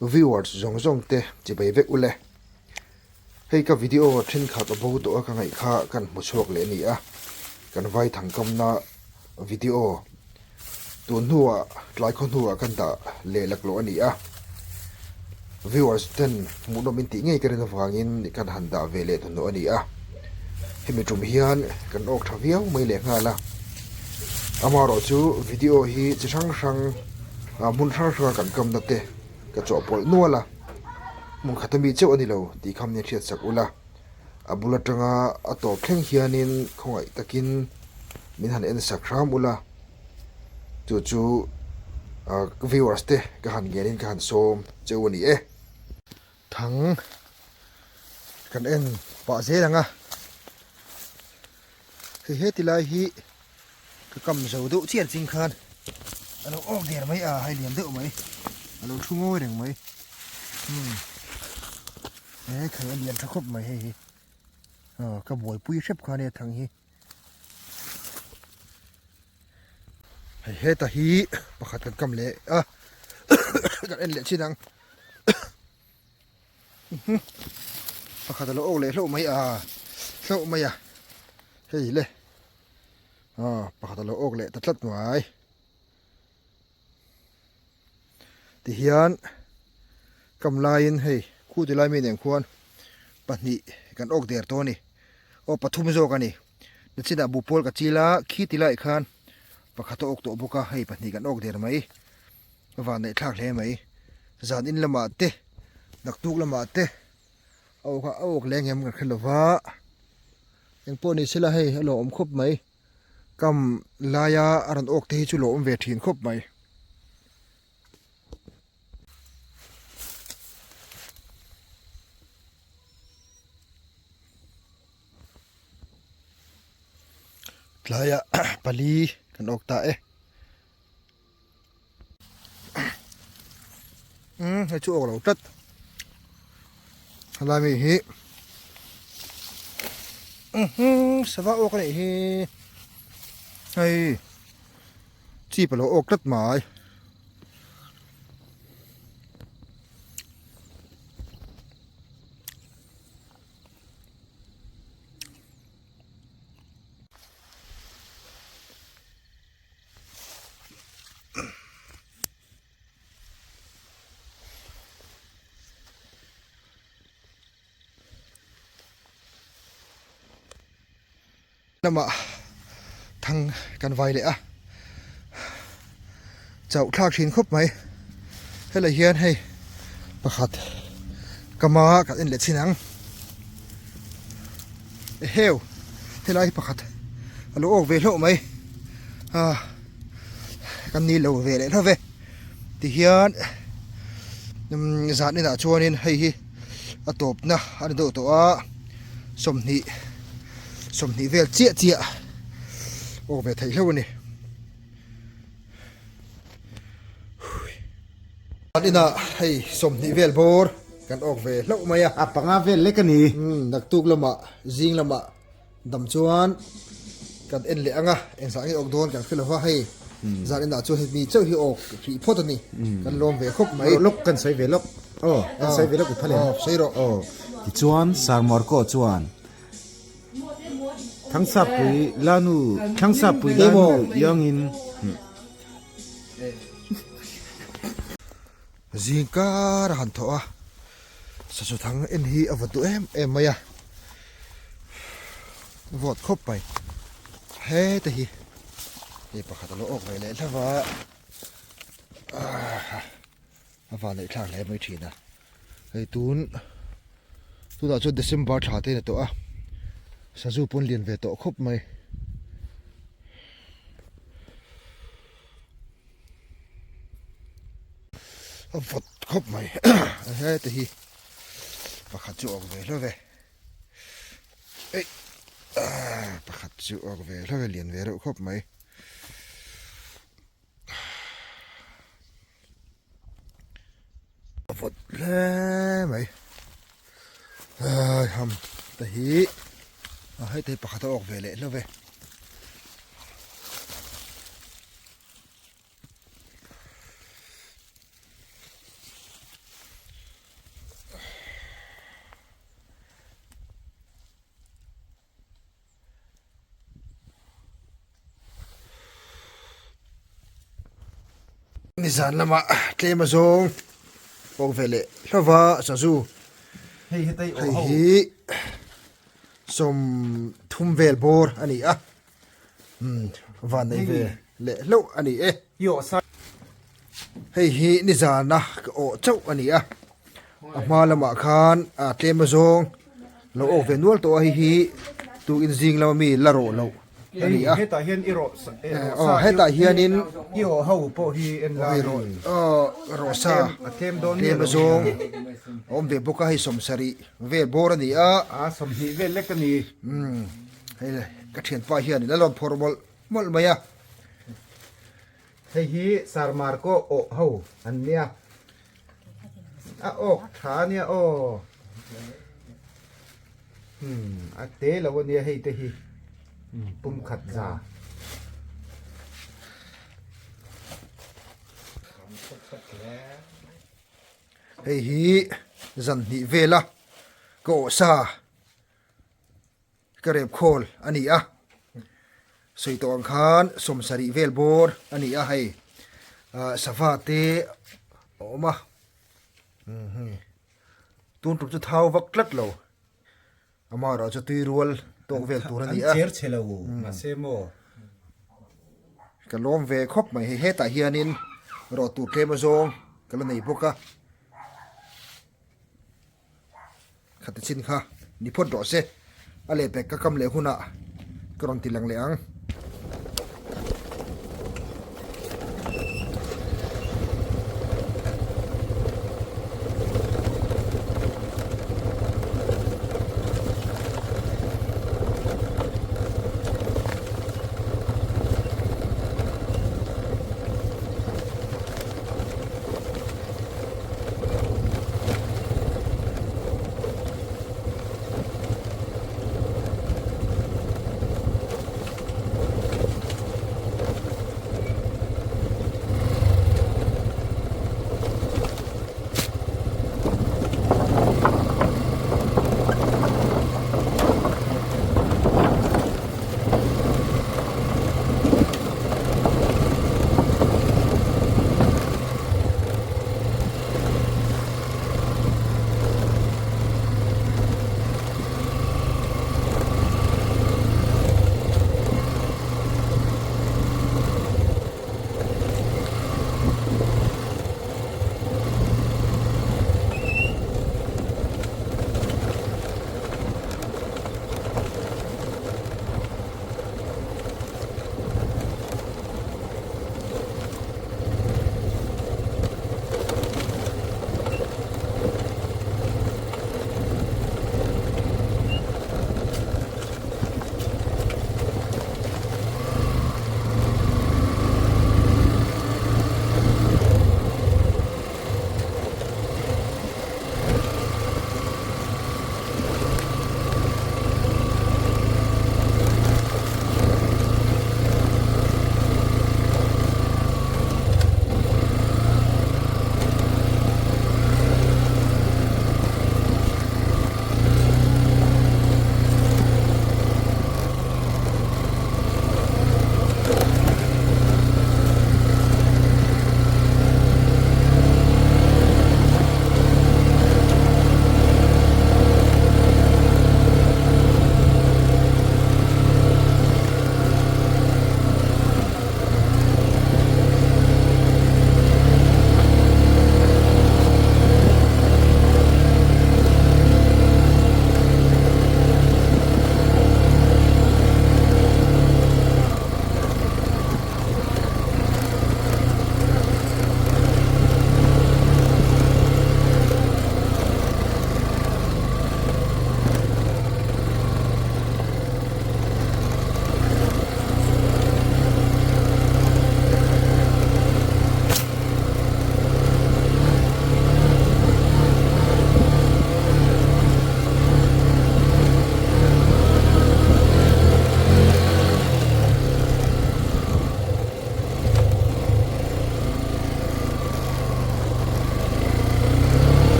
Viewers zawng zawng te chibai vek ule. Hei ka video thenkhat a bo tawh a ka ngaih kha kan hmu chhuak leh a ni a, kan vai thangkamna video tun hnuah tlai khaw hnuah kan dah leh laklawh a ni a. Viewers ten hmuhnawm in tih ngei ka rin avangin kan han dah ve leh hnuhnawh a ni a. Hemi tum hian kan awk tha viau mai leh nghal a. Amaherawhchu video hi chi hrang hrang hmun hrang hranga kan kamna te ka chawhpawlh nual a, hmun khat ami chauh a ni lo tih kha min hriat sak ula, a bul atanga a tawp thleng hianin khawngaih takin min han en sak hram ula, chu chu viewers te ka han ngenin ka han sawm cheu a ni e. Thang kan en pah zel ang a, hei heti lai hi ka kam zo deuh chian ching khan a lo awk der mai a, hei lian deuh mai a lo thu ngawi reng mai umm he thang a lian tha khawp mai hei hi aw ka buaipui hrep kha ania thang hi. Hei heta hi pakhat kan kam leh a kan en leh chin ang pakhat a lo awk leh hlauh mai a hlauh mai a hei le pakhat a lo awk leh ta tlat mai. Tihian kam laiin hei khu ti lai mi nen khuan pahnih kan awk der tawh a ni aw pathum zawk a ni nachinah buhpawl ka chil a khi ti laiah khan pakhat a awk tawh bawk a hei pahnih kan awk der mai van neih thlak hle mai zan in lamah te naktuk lamah te a awk a a awk leng em kan hre lova engpawh ni sela hei a lawmawm khawp mai. Kam laia a rawn awk te hi chu lo awm ve thin khawp mai. Tlaiah pali kan awk ta e. Umm hei chu awk lo tlat helai mi hi umm sava awk a nih hi hei chip a lo awk tlat mai. Lamah thang kan vai leh a chauh thlak thin khawp mai helai hian hei pakhat kama kan en leh chin ang eheu helai hi pakhat a lo awk ve hlauh mai ah. Kan ni lo ve leh hlauh ve tihian umm zan inah chuanin hei hi a tawpna a ni deuh tawh a 20 20 vel chiah chiah awk ve theih hlauh a ni. Zan inah hei 20 vel bawr kan awk ve hlauh mai a. A panga vel lek a ni. Umm naktuk lamah zing lamah. Dam chuan kan en leh ang a, engzah nge awk dawn kan hre lo va, hei zan inah chuan hemi chauh hi awk hrih phawt a ni, kan lawm ve khawp mai. Lawk kan sawi ve lawk, aw kan sawi ve lawk i phal em? Aw sawi rawh. Aw tichuan Sarmawrkaw chuan Thangsapui Lanu Thangsapui Lanu iangin. Zing kar a han thawh a, sachu thang en hi a vawt duh em em mai a, vawt khawp mai heta hi hei pakhat a lo awk ve leh hlauh a, a van neih thlak hle mai thin a, hei tun tunah chuan December thla te a ni tawh a, sazu pawn lian ve tawh khawp mai. A vawt khawp mai heta hi pakhat chu awk ve hlauh ve ei pakhat chu awk ve hlauh ve lian ve reuh khawp mai a vawt hle mai ai ham te hi heta hi pakhat a awk ve leh hlauh ve. Nizan lamah tlem azawng pawk ve leh hlauva sazu hei hi 30 vel bawr a ni a van nei ve leh hlauh a ni e. Hei hi nizana ka awh chauh a ni a a hma lamah khan tlem azawng lo awk ve nual tawh a hei hi tukin zing lama mi la rawh loh a ni a hetah hian i rawh aw hetah hianin i awh ho pawh hi en lai aw rawh sa a tlem dawn tlem azawng a awm ve bawk a hei 70 vel bawr a ni a a 20 vel lek a ni hei ka thianpa hianin a lawn phawrh mawlh mawlh mai a. Hei hi Sarmarko awh ho an nia. A awk tha ania aw. Hmm, a te lo ania hei te hi. Hmm, pum khat za. Hei hi zan hnih vela ka awh sa. Ka rep khawl a ni a, sawi tawh ang khan 70 vel bawr a ni a hei sava te a awm a tun tum chu thau vak tlat lo amaherawh chu tui rual tawk vel tur a ni a. An cher chhe lo mahse maw. Ka lawm ve khawp mai hei hetah hianin rawh tur tlem azawng ka la nei bawk a. Khati chin kha ni phawt rawh se, a lehpek ka kam leh hunah ka rawn ti lang leh ang.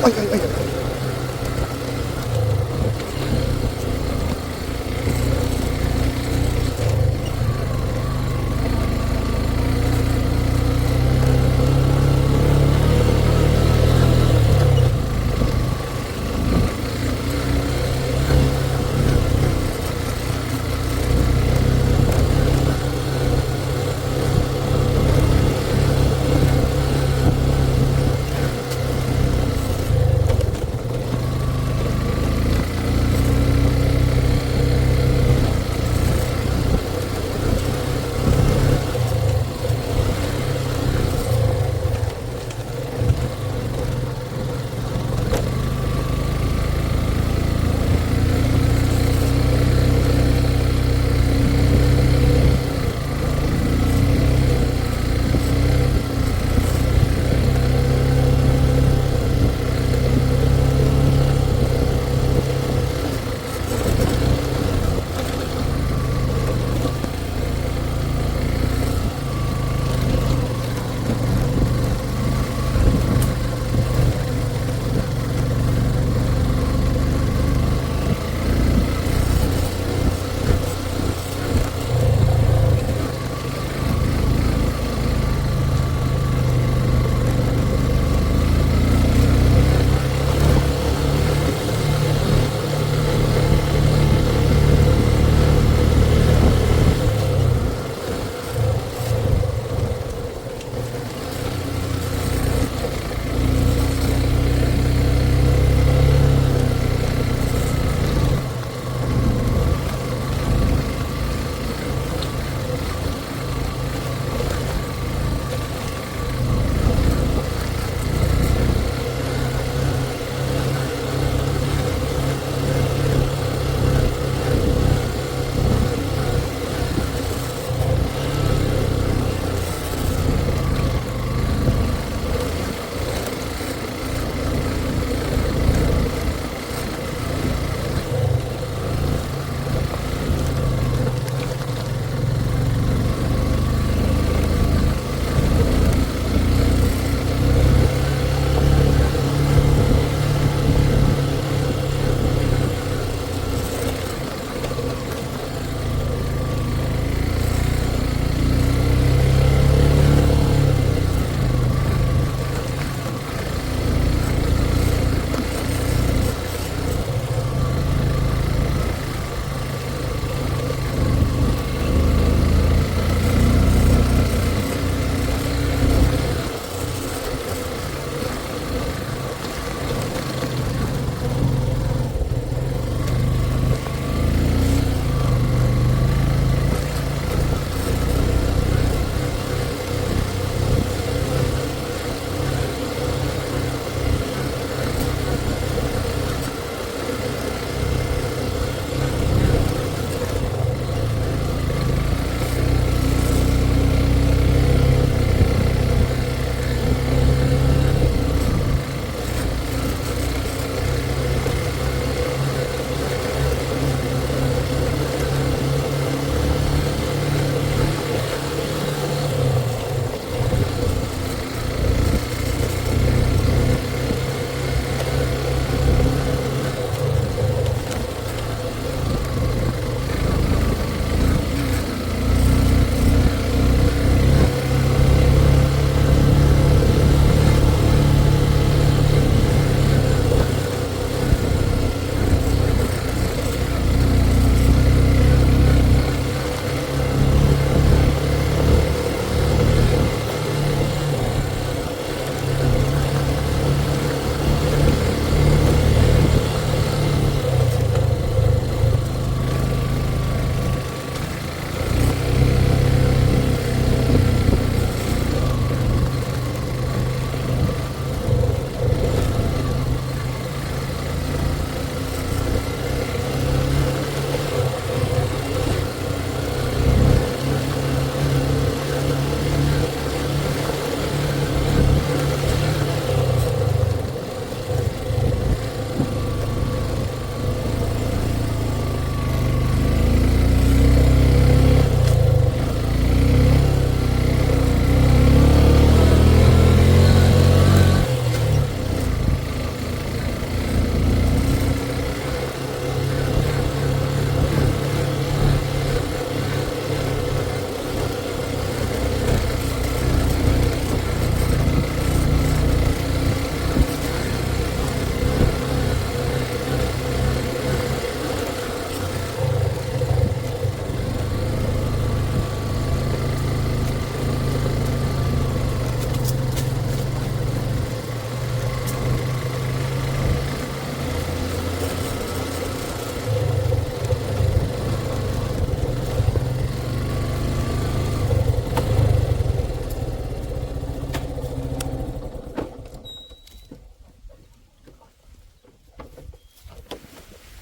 Ai ai ai.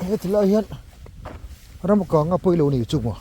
Heti lai hian ram kanga pawi lo ni chu maw.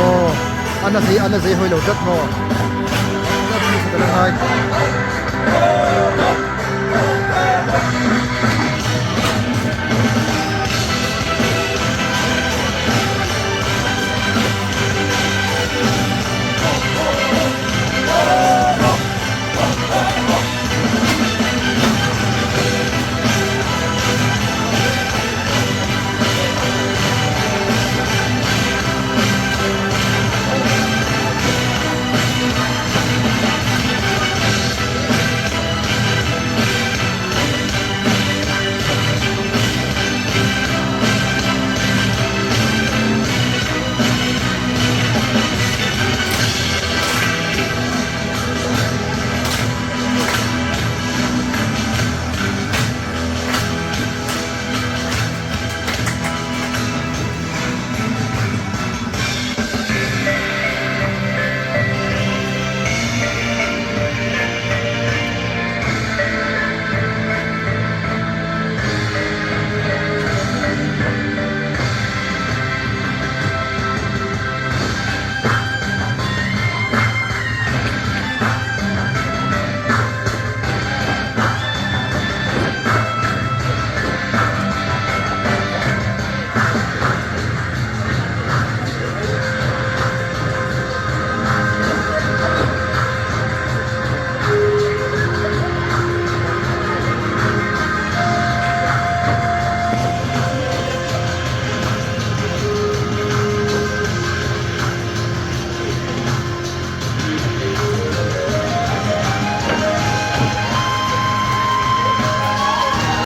Aw, a na zei a na zei hawi lo tlat maw? A na zei ka la ngai.